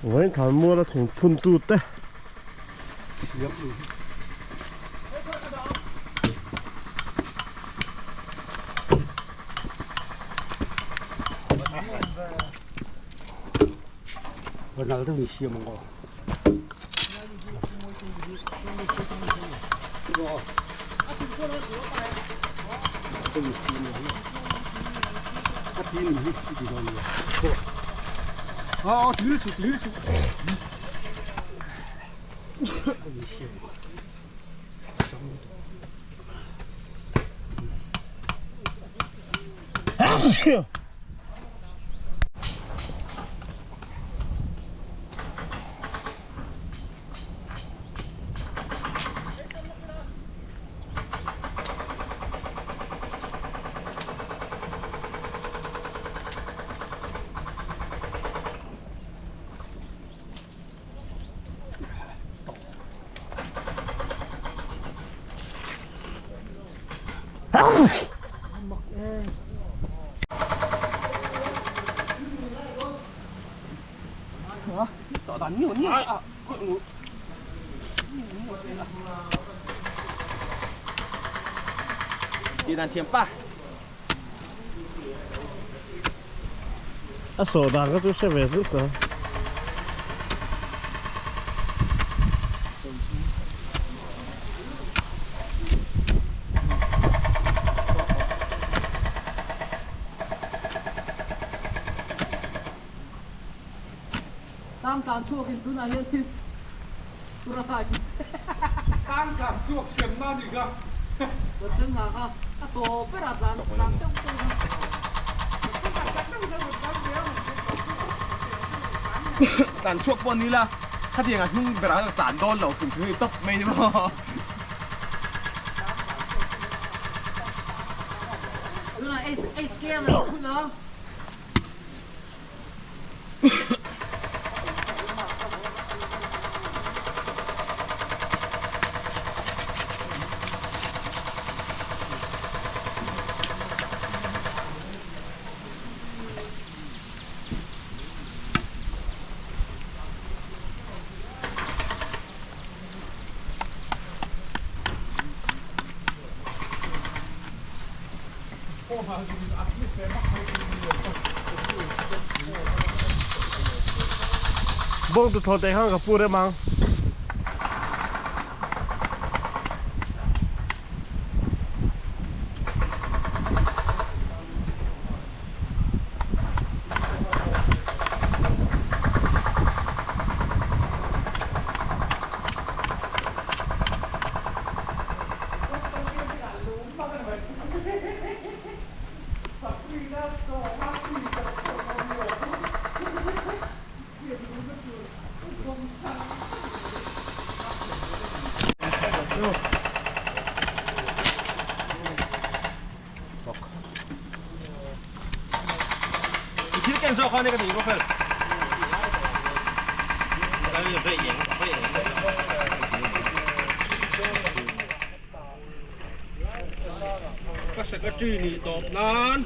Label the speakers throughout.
Speaker 1: Vawiin thlanmuala thing phuntute. A sawh dan kha chu hre ve zut a.
Speaker 2: Tang tlan chhuak in tunah hian thil tur a nghak in.
Speaker 3: Tang tlan chhuak hriam na ni kha.
Speaker 2: Pathian hna kha a tawp berah tlan tlan deuh deuh kha.
Speaker 4: Tlan chhuak pawh ni la khatiang a hnung berah khan ka tlan dawn lo hrim hrim hi tawp mai ni maw.
Speaker 2: Tunah HK a lo phun a.
Speaker 1: Bawng tuthlawh te khan ka pu rem ang.
Speaker 4: I thil ken zawk kha ni ka ti bawk fel. Ka secretary nih tawp nan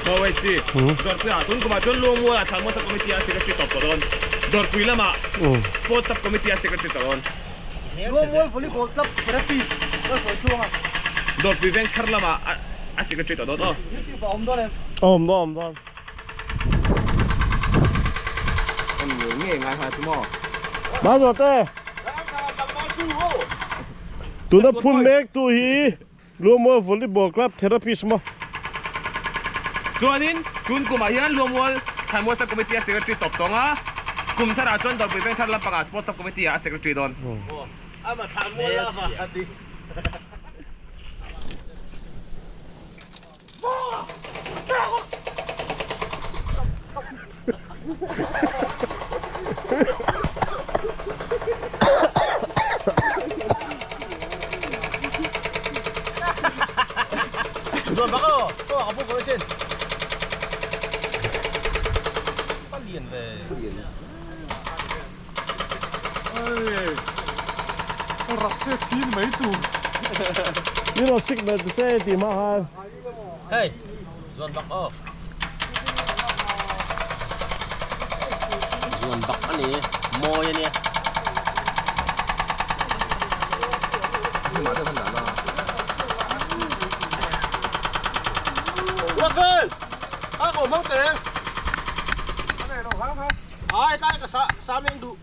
Speaker 4: Dawrpuiah tun kumah chuan Luangmualah Thlanmual Sub Committee a secretary tawp tawh dawn. Dawrpui lamah Sports Sub Committee a secretary tawh dawn.
Speaker 2: Luangmual Volleyball Club Therapist ka sawi chhuang a.
Speaker 4: Dawrpui veng thar lamah a secretary tawh dawn aw.
Speaker 2: YouTube ah awm dawn em?
Speaker 1: Awm dawn awm dawn.
Speaker 4: En ngei ngei ngai ha chu maw.
Speaker 1: Mahzawte. Tuna phun mek tu hi Luangmual Volleyball Club Therapist maw.
Speaker 4: Chuanin tun kumah hian Luangmual Thlanmual Sub Committee a Secretary tawp tawng a, kum tharah chuan Dawrpui Veng thar lampangah Sports Sub Committee ah a Secretary dawn.
Speaker 1: Ni lo signal te che ti hma khan.
Speaker 4: Hey, zuan bak aw.
Speaker 5: bak a ni mawi a nia. Ruatvel! A ko hmang te! Ai tlai ka sa sa meng duh.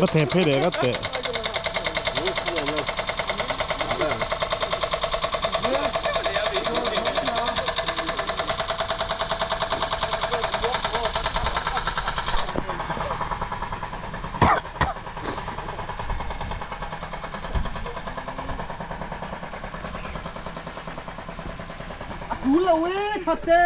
Speaker 1: Va theh phei leh ngat teh.
Speaker 2: A tul lo e that te.